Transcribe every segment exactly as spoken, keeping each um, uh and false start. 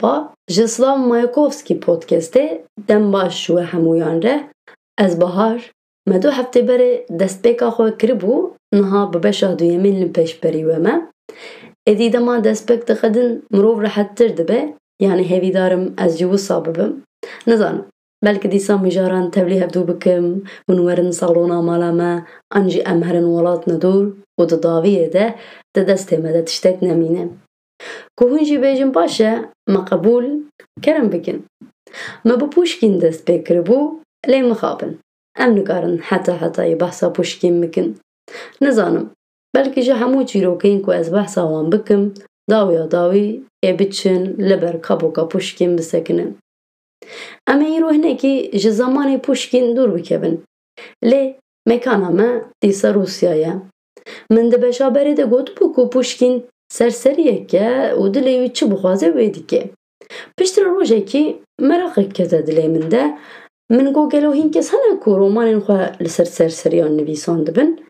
Merhaba, ji Slav Mayakovskî podcastê dem baş ji we hemûyan re. Ez Bahar, me du heftê berê destpêka xwe kiribû, niha bi beşa duyemîn li pêşberî we me. Êdî dema destpêk dixe din mirov rehettir dibe, yanî hêvîdar im ez jî wisa bibim. Nizanim, belkî dîsa mijaran tevlî hevdû bikim, hûn werin salona mala me, an jî em herin welatine dûr û di dawiyê de di destê me de tiştek nemîne. Ku hûn jî bêjin baş e, me qebûl, kerem bikin. Me bi Puşkîn dest pê kiribû, lê mixabin. Em nikarin heta hetayê behsa Puşkîn bikin. Nizanim, belkî ji hemû çîrokên ku ez behsa wan bikim, dawiya dawî ê biçin li ber kaboka Puşkîn bisekinin. Em ê îro hinekî ji zemanê Puşkîn dûr bikevin. Lê mekana me dîsa Rûsya ye. Min di beşa berê de gotibû ku Puşkîn serseriyek e û dilê wî çi bixwaze wê dike. Piştre rojekî meraqek kete dilê min de. Min got, gelo hîn kes hene ku romanên xwe li ser serseriyan nivîsandibin?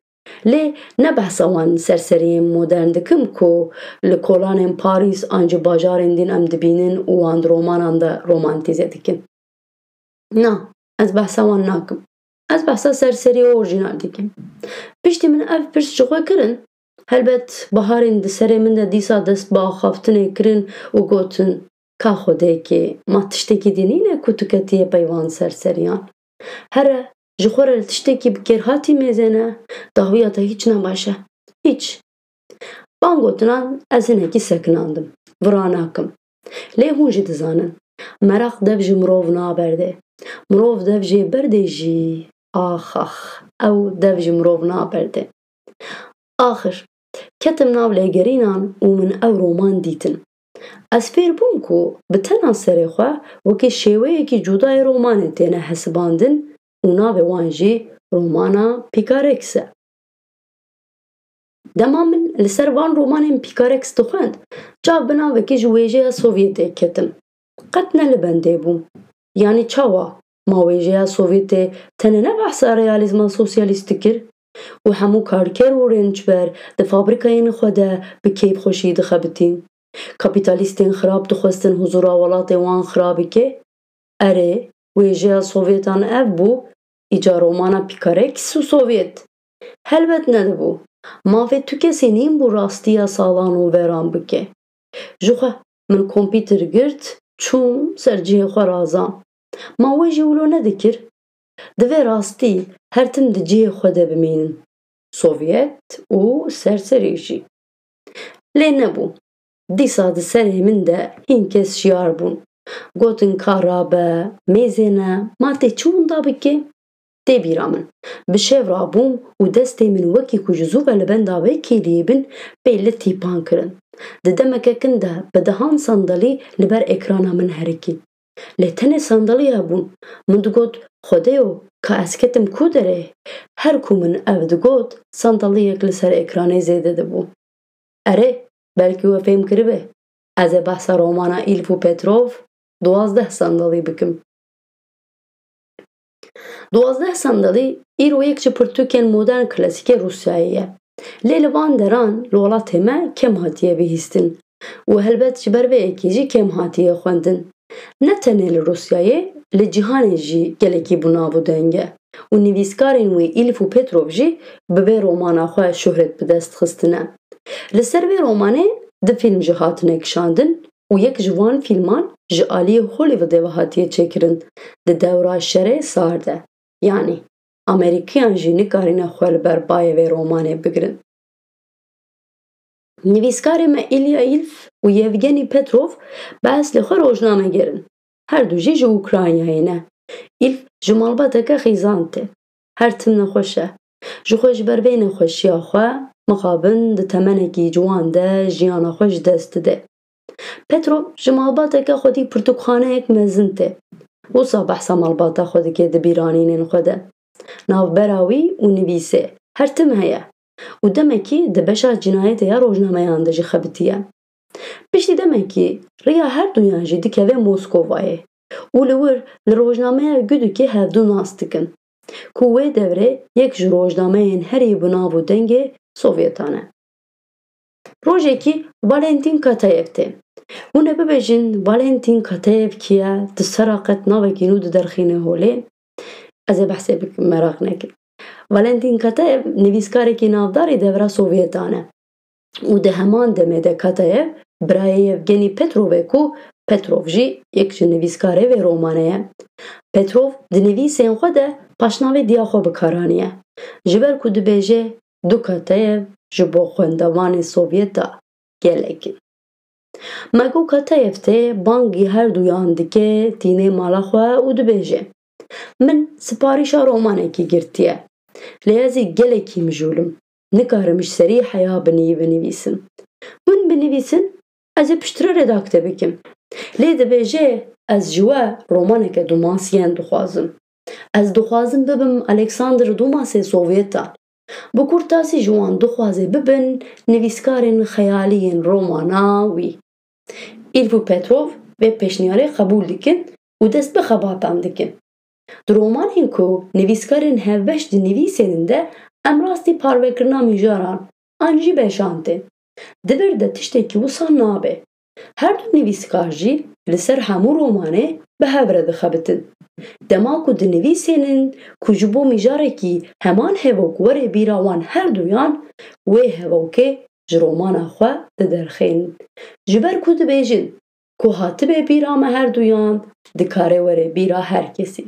Lê ne behsa wan serseriyên modern dikim ku li kolanên Parîs an jî bajarên din em dibînin û wan di romanan de romantîze dikin. Na, ez behsa wan nakim. Ez behsa serseriya orjînal dikim. Piştî min ev pirs ji xwe kirin, helbet baharên di serê min de dîsa dest bi axaftinê kirin û gotin, ka Xwedêkê, ma tiştekî din nîne ku tu ketiye pey van serseriyan? Here, ji xwe re li tiştekî bi kêrhatî mêze ne, dawiya te hîç ne baş e. Hîç. Van gotinan ez hinekî sekinandim. Vira nakim. Lê hûn jî dizanin, meraq dev ji mirov naberde. Mirov dev jê berdê jî, ax ax, ew dev ji mirov naberde. Axir, ketim nav lêgerînan û min ew roman dîtin. Ez fêr bûm ku bi tena serê xwe wekî şêweyekî cudayê romanê têne hesibandin û navê wan jî romana Picarex e. Dema min li ser van romanên Picarex dixwend, çav bi navekî ji wêjeya Sovyetê ketim. Qet ne li bendê bûm. Yanî çawa? Ma wêjeya Sovyetê tenê ne behsa realîzma sosyalîst dikir? Û hemû karker û rênçber di fabrîkayên xwe de bi keyfxweşî dixebitîn. Kapîtalîstên xirab dixwestin huzûra welatê wan xirab bike. Erê, wêjeya Sovyetan ev bû, îca romana Picarex û Sovyet. Helbet nedibû. Ma vê tu kesê nîn bû rastiya salan û veran bike. Ji xwe min kompîter girt, çûm ser cihê xwe razam. Ma we jî wilo nedikir? Divê rastî her tim di cihê xwe de bimînin. Sovyet û serserî jî. Lê nebû. Dîsa di serê min de hîn kes şiyar bûn. Gotin ka rabe, mêzêne, ma tê çi winda bike? Tê bîra min. Bi şev rabûm û destê min wekî ku ji zû ve li benda vê kêliyê bin, pê li tîpan kirin. Di demeke kin de bi dehan sandalî li ber ekrana min herikî. Lê tenê sandalî hebûn. Min digot, Xwedêyo, ka ez ketim ku derê? Her ku min ev digot, sandaliyek li ser ekranê zêde dibû. Erê, belkî we fêm kiribe. Ez ê behsa romana Îlf û Petrov, Duwazdeh Sandalî bikim. Duwazdeh Sandalî îro yek ji pirtûkên modern klasîkê Rûsyayê ye. Lê li van deran li welatê me kêm hatiye bihîstin û helbet ji ber vê yekê jî kêm hatiye xwendin. Ne tenê li Rûsyayê, li cîhanê jî gelekî bi nav û deng e û nivîskarên wê Îlf û Petrov jî bi vê romana xwe şuhret bi dest xistine. Li ser vê romanê du fîlm jî hatine kişandin û yek ji van fîlman ji aliyê Hollywoodê ve hatiye çêkirin di dewra şerê sar de. Yanî, Amerîkiyan jî nikarîne xwe li ber bayê vê romanê bigirin. Nivîskarê me Ilya Îlf û Yevgenî Petrov bi eslê xwe rojnameger in. Her du jî ji Ukraynayê ne. Îlf ji malbateke xîzan tê. Her tim nexweş e. Ji xwe ji ber vê nexweşiya xwe mixabin di temenekî ciwan de jiyana xwe ji dest dide. Petrov ji malbateke xwedî pirtûkxaneyek mezin tê. Wisa behsa malbata xwe dike di bîranînên xwe de. Navbera wî û nivîsê her tim heye û demekî di beşa cînayetê ya rojnameyan de jî xebitiye. Piştî demekî riya her duyan jî dikeve Moskovayê û li wir li rojnameya Gudikê hevdu nas dikin, ku wê devrê yek ji rojnameyên herî bi nav û dengê Sovyetan e. Rojekî Valentin Katayev tê. Hûn ê bibêjin, Valentin Katayev kî ye? Di sera qet navekî nû diderxîne holê? Ez ê behsê bikim, meraq nekin. Valentin Katayev nivîskarekî navdar ê devra Sovyetan e. Û di heman demê de Katayev birayê Yevgenî Petrov e ku Petrov jî yek ji nivîskarê vê romanê ye. Petrov di nivîsên xwe de paşnavê diya xwe bi kar aniye. Ji ber ku dibêje du Katayev ji bo xwendevanê Sovyeta gelek in. Me got Katayev tê bangî her duyan dike tînê mala xwe û dibêje, Min siparîşa romanekî girtiye. Lê ez ê gelekî mijûl im. Nikarim ji serî heya binî binivîsim. Hûn binivîsin, ez ê piştre redakte bikim. Lê dibêje, Ez ji we romaneke dumasiyên dixwazim. Ez dixwazim bibim Alexander Dumasê Sovyetan. Bi kurtasî ji wan dixwaze bibin nivîskarên xeyalî yên romana wî. Îlf û Petrov vê pêşniyarê qebûl dikin û dest bi xebatan dikin. Di romanên ku nivîskarên hevbeş dinivîsênin de em rastî parvekirina mijaran an jî beşan tên. Di vir de tiştekî wisa nabe. Her du nivîskar jî li ser hemû romanê bi hev re dixebitin. Dema ku dinivîsênin ku ji bo mijarekî heman hevok were bîra wan her duyan, wê hevokê ji romana xwe diderxînin. Ji ber ku dibêjin, Ku hatibe bîra me her duyan, dikare were bîra her kesî.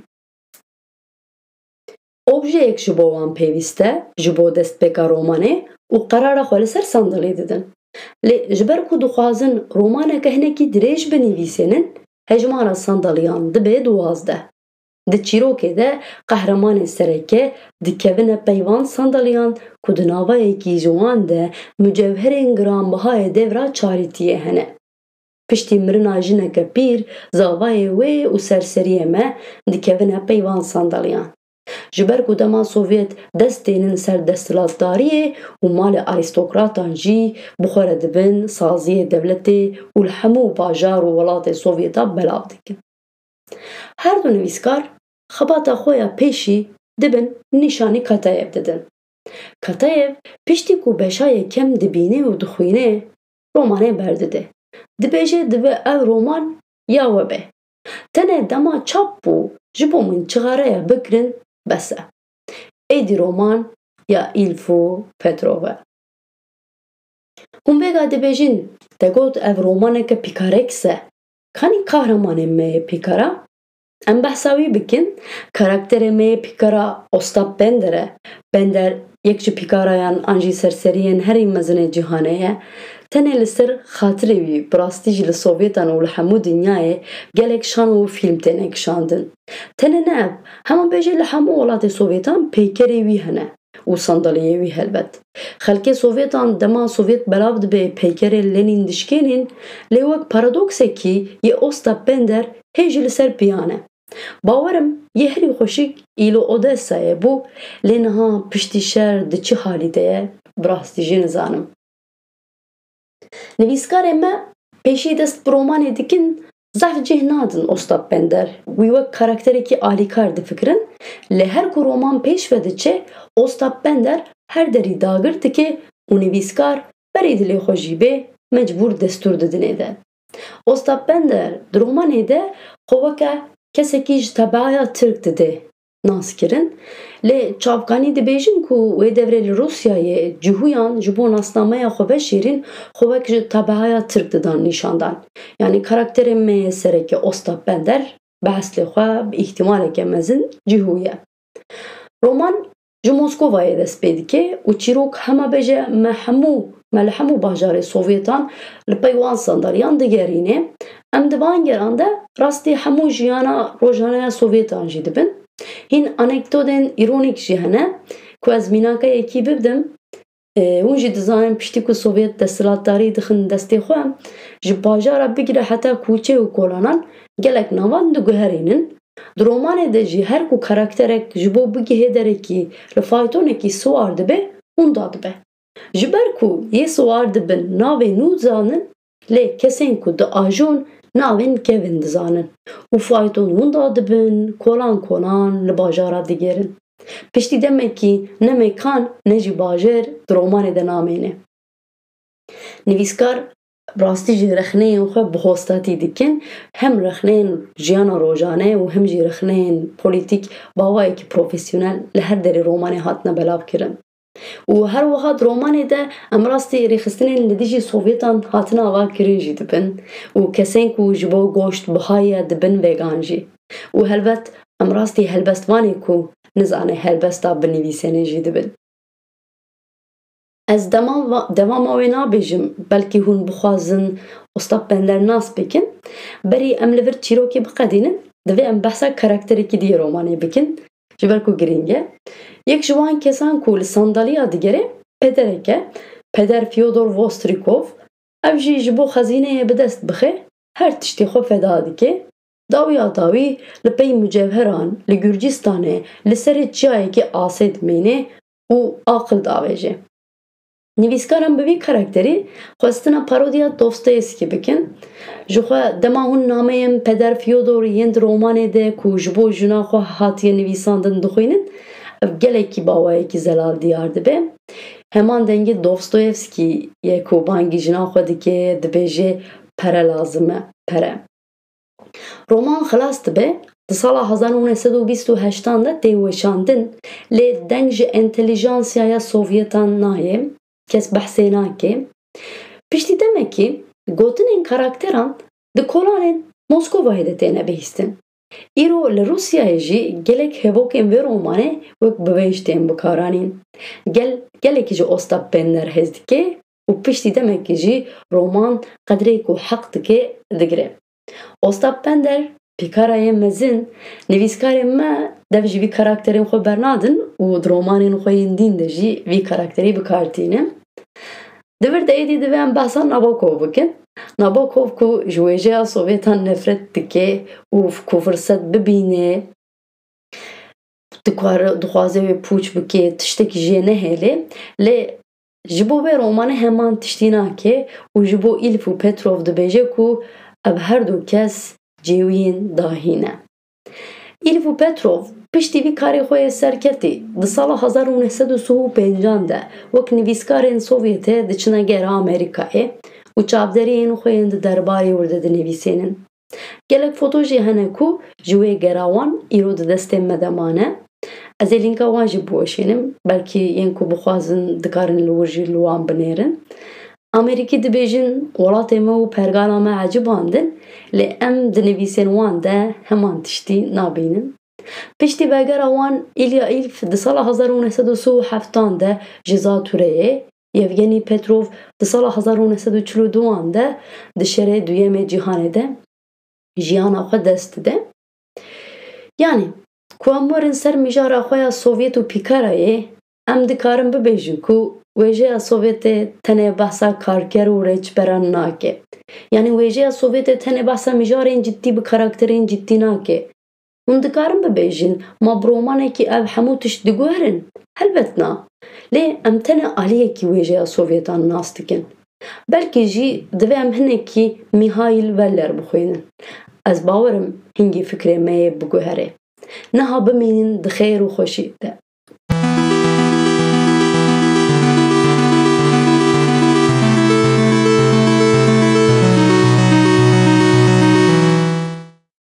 Objeyek ji bo wan pêwîst e, ji bo destpêka romanê û qerara xwe li ser sandalê didin. Lê ji ber ku dixwazin romaneke hinekî dirêj binivîsênin, hejmara sandaliyan dibe duwazdeh. Di çîrokê de qehremanên sereke dikevine peyvan sandaliyan ku di navayekî ji wan de mucewherên giranbihayê devra çarîtiyê hene. Piştî mirina jineke pîr, zavayê wê û serseriyê me dikevine peyvan sandaliyan. Ji ber ku dema Sovyet dest tênin ser desthilatdariyê û malê arîstokratan jî bi xwe re dibin saziyê dewletê û li hemû bajar û welatê Sovyeta belav dikin. Her du nivîskar xebata xwe ya pêşî dibin nîşanî Katayev didin. Katayev piştî ku beşa yekem dibîne û dixwîne, romanê berdide. Dibêje, Divê ev roman ya we be. Tenê dema çap bû, ji bo min çixareya bikirin bes e. Êdî roman ya Îlf û Petrov e. Hûn vêga dibêjin, Te got ev romaneke pîkareks e. Kanî kahramanê me yê pîkara? Em behsa wî bikin. Karakterê me yê pîkara Ostap Bender e. Bender yek ji pîkarayan an jî serseriyên herî mezin ê cîhanê ye. Tenê li ser xatirê wî bi rastî jî li Sovyetan û li hemû dinyayê gelek şan û fîlm têne kişandin. Tenê ne ev, hema bêje li hemû welatê Sovyetan peykerê wî hene û sandaliyê wî helbet. Xelkê Sovyetan dema Sovyet belav dibe peykerê Lenîn dişkênîn, lê wek paradoksekî yê Ostap Bender hê jî li ser piyan e. Bawer im yê herî xweşik îlo Odessayê bû, lê niha piştî şer di çi halî de ye, bi rastî jî nizanim. Nivîskarê me pêşî dest bi romanê dikin, zehf cih nadin Ostap Bender. Wî wek karakterekî alîkar difikirin, lê her ku roman pêş ve diçe, Ostap Bender her derî dagir dike û nivîskar berî dilê xwe jî bê, mecbûr destûr didinê de. Ostap Bender di romanê de xwe weke kesekî ji tebeaya Tirk dide nas kirin. Lê çavkanî dibêjin ku wê devrê li Rûsyayê cihûyan ji bo nasnameya xwe veşêrin xwe wek ji tebeaya Tirk didan nîşandan. Yanî karakterê me yê sereke Ostap Bender bi eslê xwe bi îhtimaleke mezin cihû ye. Roman ji Moskovayê dest pê dike û çîrok hema bêje me hemû, me li hemû bajarê Sovyetan li pey wan sandaliyan digerîne. Em di van geran de rastî hemû jiyana rojane ya Sovyetan jî dibin. Hîn anekdotên îronîk jî hene ku ez mînakeyekî bibdim. E, hûn jî dizanin piştî ku Sovyet desthilatdarî dixin destê xwe, ji bajara bigire heta kûçe û kolanan gelek navan diguherînin. Di romanê de jî her ku karakterek ji bo bigihê derekî li faytonekî siwar dibe, wenda dibe. Ji ber ku yê siwar dibin navê nû dizanin, lê kesên ku diajon navên kevin dizanin û fayton wenda dibin, kolan kolan li bajara digerin. Piştî demekî ne mêkan ne jî bajêr di romanê de namêne. Nivîskar rastî jî rexneyên xwe bi hostatî dikin, hem rexneyên jiyana rojane û hem jî rexneyên polîtîk bi awayekî profesyonel li her derê romanê hatine belavkirin. Û her wiha di romanê de em rastî rêxistinên li dijî Sovyetan hatine avakirin jî dibin û kesên ku ji bo goşt bihayî ye dibin vegan jî. Û helbet em rastî helbestvanê ku nizane helbesta binivîsênê jî dibin. Ez dema va- dewama wê nabêjim, belkî hûn bixwazin Ostap Bender nas bikin. Berî em li vir çîrokê biqedînin, divê em behsa karakterekî diyê romanê bikin, ji ber ku girîng e. Yek ji wan kesan ku li sandaliya digere, pederek e, Peder Fyodor Vostrikov. Ev jî ji bo xezîneyê bi dest bixe, her tiştê xwe feda dike. Dawiya dawî li pey mucewheran li Gurcistanê li serê çiyayekî asê dimîne û aqil davêje. Nivîskaran bi vî karakterî xwestina parodiya Dostoyevskî bikin. Ji xwe dema hûn nameyên Peder Fyodor yên di romanê de ku ji bo jina xwe hatiye nivîsandin dixwînin, ev gelekî bi awayekî zelal diyar dibe. Heman dengê Dostoyevskî ye ku bangî jina xwe dike, dibêje, pere lazim e, pere. Roman xilas dibe, di sala hezar û neh sed û bîst û heştan de tê weşandin, lê deng ji entelijansiyaya Sovyetan nayê, kes behsê nake. Piştî demekî gotinên karakteran di kolanên Moskovayê de têne bihîstin. Îro li Rûsyayê jî gelek hevokên vê romanê wek bibêj tên bikaranîn. Gel, gelekî ji Ostap Bender hez dike û piştî demekî jî roman qedrê ku heq dike digire. Ostap Bender, pîkara yê mezin, nivîskarên me dev ji vî karakterên xwe bernadin û di romanên xwe yên dîn de jî vî karakterî bi kar tînin. Di vir de êdî divê em behsa Nabokov bikin. Nabokov ku ji wêjeya Sovyetan nefret dike û ku firset bibîne, dikare, dixwaze wê pûç bike, tiştekî jê nehêle. Lê ji bo vê romanê heman tiştî nake û ji bo Îlf û Petrov dibêje ku ev her du kes cêwiyên dahî ne. Îlf û Petrov piştî vî karê xwe yê serketî di sala hezar û neh sed û sî û pêncan de wek nivîskarên Sovyetê diçine gera Amerîkayê û çavderiyên xwe yên di derbarê wir de dinivîsênin. Gelek foto jî hene ku ji wê gera wan îro di destên me de mane. Ez ê lînka wan jî biweşînim, belkî yên ku bixwazin dikarin li wir jî li wan binêrin. Amerîkî dibêjin, welatê me û pergala me ecibandin, lê em di nivîsên wan de heman tiştî nabînin. Piştî vegera wan, Ilya Ilf di sala hezar û neh sed û sî û heftan de ji zatûreyê, Yevgenî Petrov di sala hezar û neh sed û çil û duan de di Şerê Duyemê Cîhanê de jiyana xwe dest dide. Yanî, ku em werin ser mijara xwe ya Sovyet û Pîkarayê, em dikarin bibêjin ku wêjeya Sovyetê tenê behsa karker û rêçberan nake. Yanî wêjeya Sovyetê tenê behsa mijarên ciddî bi karakterên ciddî nake. Hûn dikarin bibêjin, ma bi romanekî ev hemû tişt diguherin? Helbet na. Lê em tenê aliyekî wêjeya Sovyetan nas dikin. Belkî jî divê em hinekî Mihail Weller bixwînin. Ez bawer im hingî fikrê me yê biguhere. Niha bimînin di xêr û xweşî de.